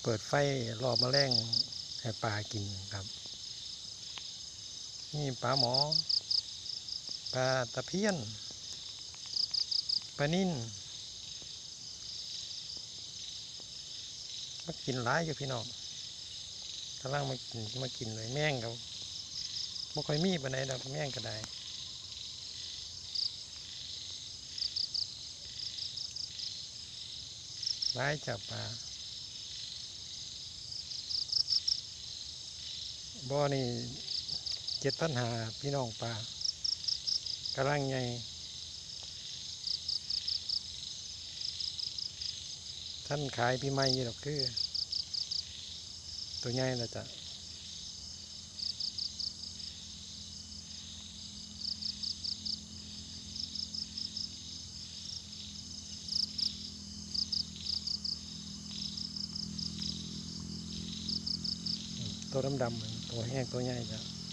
ເປີດໄຟລ່ອມະແລງໃຫ້ປາກິນຄັບ. ມີປາໝໍ, ປາຕະພຽນ, ປານິນ ມາກິນຫຼາຍຢູ່ພີ່ນ້ອງ. ກຳລັງມາກິນ ມາກິນເລີຍ. ແມງກໍບໍ່ຄ່ອຍມີປານໃດດອກ, ແມງກໍໄດ້ຫຼາຍຈາກປາ. ບໍ່ນີ້ ເຈັດພັນຫ້າ ພີ່ນ້ອງ, ປາກຳລັງໃຫຍ່. ທັນຂາຍປີໃໝ່ຢູ່ດອກ, ຄືໂຕໃຫຍ່ແລ້ວຈ້ະ. ໂຕດຳໆ ໂຕແຮງ ໂຕໃຫຍ່ຈ້ະ.